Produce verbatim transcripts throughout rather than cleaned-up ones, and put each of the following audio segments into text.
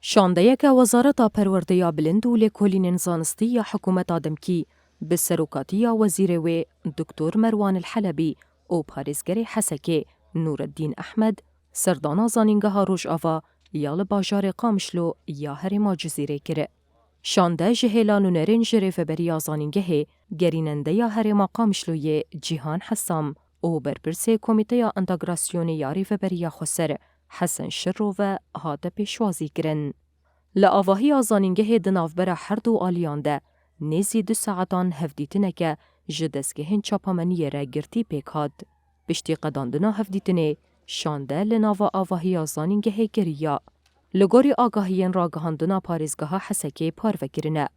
Şandeyeke Wezareta Perwerdeya Bilind û Lêkolînên Zanistî ya Hikûmeta Demkî bi serokatiya Wezîrê wê Doktor Merwan El Helebî û parêzgerê Hesekê Nûreddîn Ehmed serdana Zanîngeha Rojava ya li bajarê Qamişlo ya herêma Cizîrê kir. Şande ji hêla nûnerên ji Rêveberiya Zanîngehê, gerînendeya herêma Qamişloyê Cîhan Hesam û berpirsê Komîteya Entegrasyonê ya Rêveberiya Xweser Hesen Şirro ve hate pêşwazî kirin. Li avahiya zanîngehê di navbera her du aliyan de nêzî du saetan hevdîtineke ji dezgehên çapemeniyê re girtî pêk hat. Piştî qedandina hevdîtinê, şande li nava avahiya zanîngehê geriya. Li gorî agahiyên ragihandina parêzgeha Hesekê parve kirine.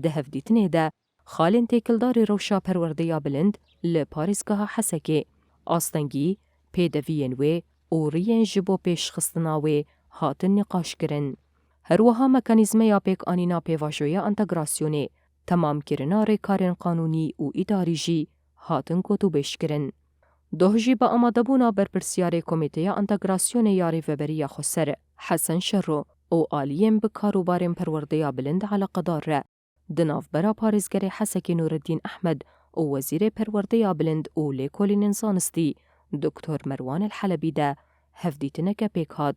Di hevdîtinê de, xalên têkildarî rewşa perwerdeya bilind li parêzgeha Hesekê, astengî, pêdeviyên wê û riyên ji bo pêşxistina wê hatin nîqaşkirin. Her wiha mekanîzmeya pêkanîna pêvajoya entegrasyonê, temamkirina rêkarên qanûnî û îdarî jî hatin gotûbêjkirin. Doh jî bi amadebûna berpirsyarê Komîteya Entegrasyonê ya Rêveberiya Xweser Hesen Şerro û aliyên bi karûbarên perwerdeya bilind eleqedar re di navbera parêzgerê Hesekê Nûreddîn Ehmed û Wezîrê Perwerdeya Bilind û Lêkolînên Zanistî Doktor Merwan El Helebî de hevdîtineke pêk hat.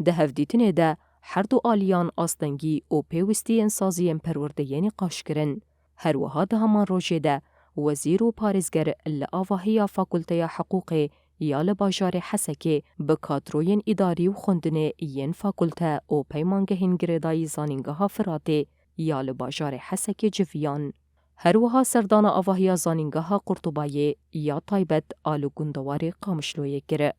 Di hevdîtinê de her du aliyan astengî û pêwistiyên saziyên perwerdeyê nîqaş kirin. Her wiha di heman rojê de wezîr û parêzger li avahiya Fakulteya Hiqûqê ya li bajarê Hesekê bi kadroyên îdarî û xwendinê yên fakulte û peymangehên girêdayî Zanîngeha Firatê ya li bajarê Hesekê civiyan. Her wiha serdana avahiya Zanîngeha Qurtubayê ya taybet a li gundewarê Qamişloyê kir.